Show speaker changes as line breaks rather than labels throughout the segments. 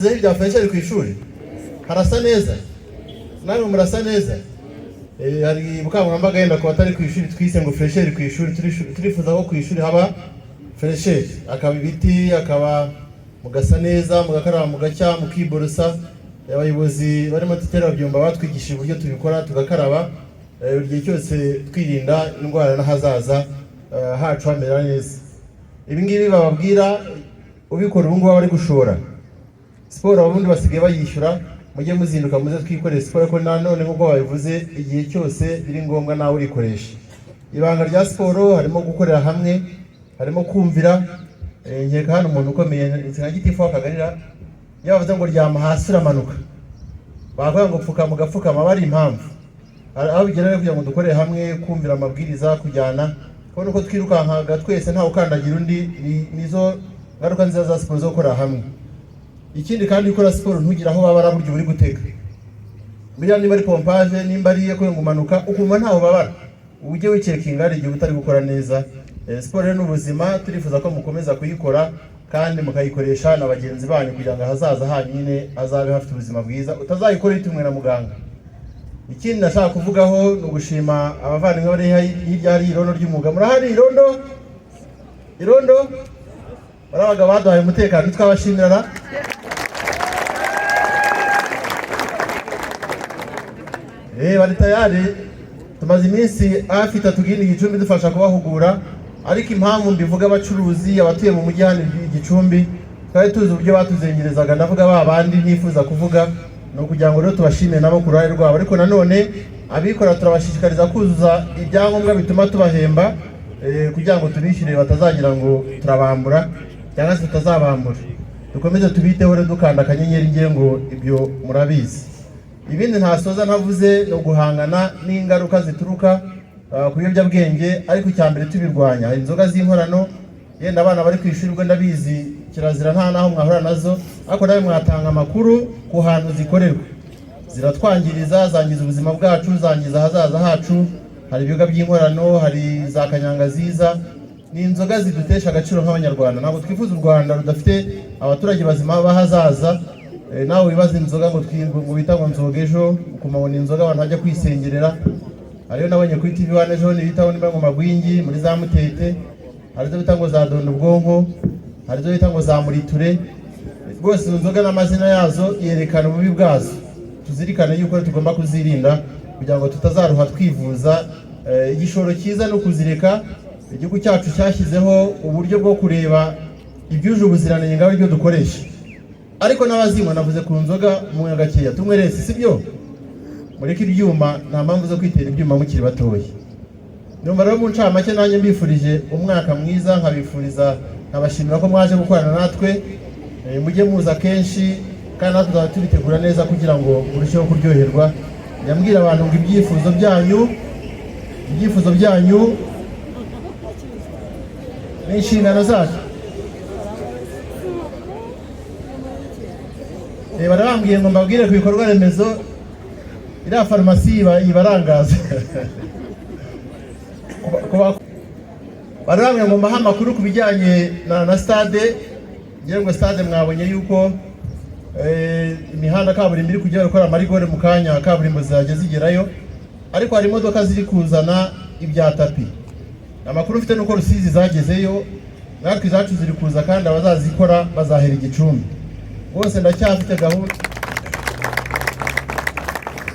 Bya fraîcheur ku ishuri harasa neza, namwe murasa neza. Hari ubukangurambaga yenda ku batari ku ishuri twise ngo fraîcheur ku ishuri. Turifuza ko ku ishuri haba fraîcheur, akaba ibiti, akaba mugasa neza, mugakaraba, mugacya, mukiborosa. Abayobozi barimo tutera babyumva batwigishije uburyo tubikora, tugakaraba buri gihe cyose, twirinda indwara n'ahazaza hacu hamera neza. Ibi ngibi bababwira ubikora ubu ngubu aba ari gushora. Siporo ababundi basigaye bayishyura, mujye muzinduka muze twikorere siporo. Ariko nanone nk'uko babivuze, igihe cyose biri ngombwa nawe urikoresha. Ibanga rya siporo harimo gukorera hamwe, harimo kumvira. Nkeka hano umuntu ukomeye nka gitifu w'akagarira, iyo bavuze ngo ryama hasi uramanuka, bavuga ngo pfukama ugapfukama, aba ari impamvu. Aho bigera rero kugira ngo dukorere hamwe, kumvira amabwiriza, kujyana, kubona uko twirukankaga twese ntawe ukandagira undi, nizo ngaruka nziza za siporo zo gukorera hamwe. Ikindi kandi, ukora siporo ntugire aho babara, burya uri gutega buriya niba ari pompage, nimba ari iyo umanuka ukumva ntaho babara, ujye wicheckinga, hari igihe utari gukora neza. Siporo rero ni ubuzima, turifuza ko mukomeza kuyikora kandi mukayikoresha na bagenzi banyu kugira ngo ahazaza hanyu nyine hazabe hafite ubuzima bwiza, utazayikora itumwe na muganga. Ikindi nashaka kuvugaho ni ugushima abavandimwe bari hirya hari irondo ry'umwuga. Murahari? Irondo, irondo, bari abagabo baduhaye umutekano, twabashimira ra. Bari tayari. Tumaze iminsi hafi 3 gini Gicumbi dufasha kubahugura, ariko impamvu mbivuga, abacuruzi, abatuye mu mujyi hano i Gicumbi, twari tuzi uburyo batuzengerezaga, ndavuga ba bandi ntifuza kuvuga. Ni ukugira ngo rero tubashimire nabo ku ruhare rwabo, ariko nanone abikora turabashishikariza kuzuza ibyangombwa bituma tubahemba, kugira ngo tubishyure, batazagira ngo turabambura cyangwa se tutazabambura. Dukomeze tubiteho rero dukanda akanyenyeri, ngiye ngo ibyo murabizi. Ibindi ntasoza ntavuze ni uguhangana n'ingaruka zituruka ku biyobyabwenge, ariko icya mbere tubirwanya. Hari inzoga z'inkorano, yenda abana bari ku ishuri ubwo ndabizi kirazira, nta naho mwahura nazo, ariko nawe mwatanga amakuru ku hantu zikorerwa. Ziratwangiriza, zangiza ubuzima bwacu, zangiza ahazaza hacu. Hari ibiyoga by'inkorano, hari za kanyanga ziza, ni inzoga zidutesha agaciro nk'Abanyarwanda. Ntabwo twifuza u Rwanda rudafite abaturage bazima b'ahazaza. Nawe wibaza inzoga ngo bita ngo nzoga ejo, ukumabona inzoga abantu bajya kwisengerera. Hariyo nabonye kuri TV One ejo bitaho nimba ngo magwingi muri za Mutete, hari izo bita ngo za donda ubwonko, hari izo bita ngo za muriture. Rwose izo nzoga n'amazina yazo yerekana ububi bwazo. Tuzirikane yuko tugomba kuzirinda kugira ngo tutazaruha twivuza. Igishoro cyiza ni ukuzireka. Igihugu cyacu cyashyizeho uburyo bwo kureba ibyuje ubuziranenge ngo abe aribyo dukoresha, ariko n'abazinywa, navuze ku nzoga munywa gakeya, tunywe less, si byo? Mureke ibyuma, nta mpamvu zo kwitera ibyuma mukiri batoya. Numva rero mu ncamake nanjye mbifurije umwaka mwiza, nkabifuriza, nkabashimira ko mwaje gukorana natwe. Mujye muza kenshi kandi natwe tuzaba tubitegura neza kugira ngo murusheho kuryoherwa. Nyambwira abantu ngo ibyifuzo byanyu ni inshingano zacu. Barabambwiye ngo mbabwire ku bikorwa remezo, iriya farumasi ibarangaza. Barabambwiye ngo mbahe amakuru ku bijyanye na stade. Ngira ngo stade mwabonye yuko imihanda kaburimbo iri kujya gukora amarigore, mu kanya kaburimbo zizajya zigerayo, ariko hari imodoka ziri kuzana ibya tapis. Amakuru mfite nuko Rusizi zagezeyo, natwe izacu ziri kuza, kandi abazazikora bazahera Igicumbi. Bose ndacyafite gahunda.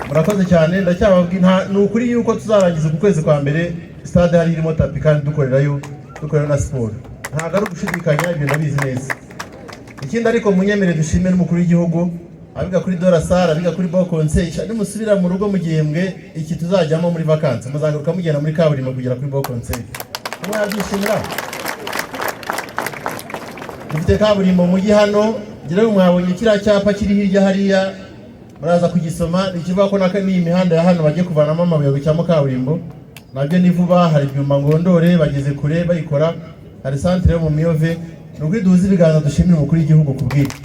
Murakoze cyane. Ndacyababwira, ni ukuri yuko tuzarangiza uku kwezi kwa mbere stade hari irimo tapis kandi dukorerayo na siporo. Ntabwo ari ugushidikanya, ibyo ndabizi neza. Ikindi ariko munyemere dushime n'umukuru w'igihugu, abiga kuri De La Salle, abiga kuri Bon Conseil, nimusubira mu rugo mu gihembwe iki tuzajyamo muri vacances, muzagaruka mugenda muri kaburimbo kugera kuri Bon Conseil. Mwabyishimira? Dufite kaburimbo mu mujyi hano. Ngira ngo mwabonye kiriya cyapa kiri hirya hariya, muraza kugisoma, ni ikivuga ko n'iyi mihanda ya hano bagiye kuvanamo amabuye gushyiramo kaburimbo. Nabyo ni vuba. Hari ibyuma ngondore bageze kure bayikora, hari centre yo mu Miyove. Ni ukuri duhuze ibiganza dushimire umukuru w'igihugu ku bw'ibyo.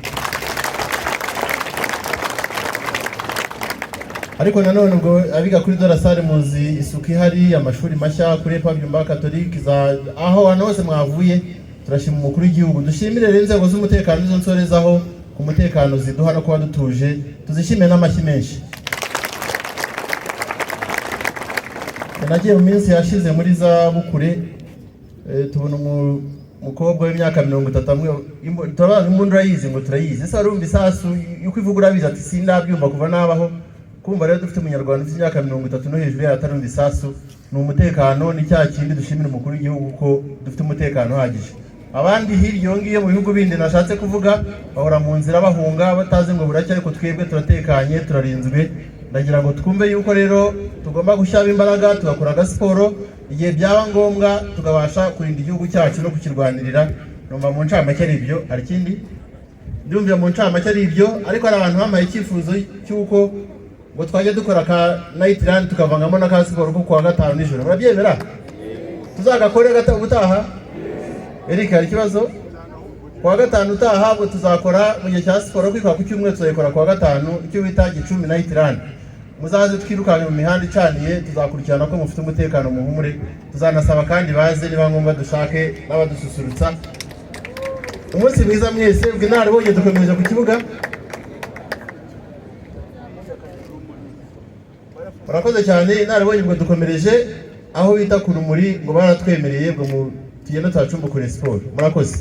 Ariko nanone ubwo abiga kuri De La Salle muzi isuku ihari, amashuri mashya kuri EPA Byumba Catholique, za aho hantu hose mwavuye, turashima umukuru w'igihugu. Dushimire rero inzego z'umutekano, izo nsorezaho ku Ku mutekano ziduha no kuba dutuje, tuzishime n'amashyi menshi. Nagiye mu minsi yashize muri za Bukure, tubona umukobwa w'imyaka 30 amwe, turabaza imbunda urayizi, ngo turayizi. Ese warumva isasu yuko ivuga urabizi? Ati sindabyumva kuva nabaho. Kumva rero dufite umunyarwanda ufite imyaka 30 no hejuru yayo atarumva isasu, ni umutekano, ni cya kindi dushimira umukuru w'igihugu ko dufite umutekano uhagije. Abandi hirya iyo ngiyo mu bihugu bindi nashatse kuvuga bahora mu nzira bahunga batazi ngo buracya, ariko twebwe turatekanye, turarinzwe. Ndagira ngo twumve yuko rero tugomba gushyiramo imbaraga, tugakora agasiporo, igihe byaba ngombwa tukabasha kurinda igihugu cyacu no kukirwanirira. Numva mu ncamake ari ibyo. Hari ikindi? Ndumva mu ncamake ari ibyo, ariko hari abantu bampaye icyifuzo cy'uko ngo twajya dukora ka night run tukavangamo na ka siporo ko kuwa gatanu nijoro. Murabyemera? Tuzagakore ubutaha. Eric, hari ikibazo? Kuwa gatanu utaha ubwo tuzakora mu gihe cya siporo, kwikora ku cyumweru tuzayikora kuwa gatanu, icyo bita Gicumbi night run. Muzaze twirukanke mu mihanda icaniye, tuzakurikirana ko mufite umutekano, muhumure. Tuzanasaba kandi baze niba ngombwa dushake n'abadususurutsa. Umunsi mwiza mwese. Ubwo inararibonye dukomeje ku kibuga. Murakoze cyane inararibonye. Ubwo dukomereje aho bita ku Rumuri, ngo baratwemereye, ngo tugende tuhacumbukure siporo. Murakoze.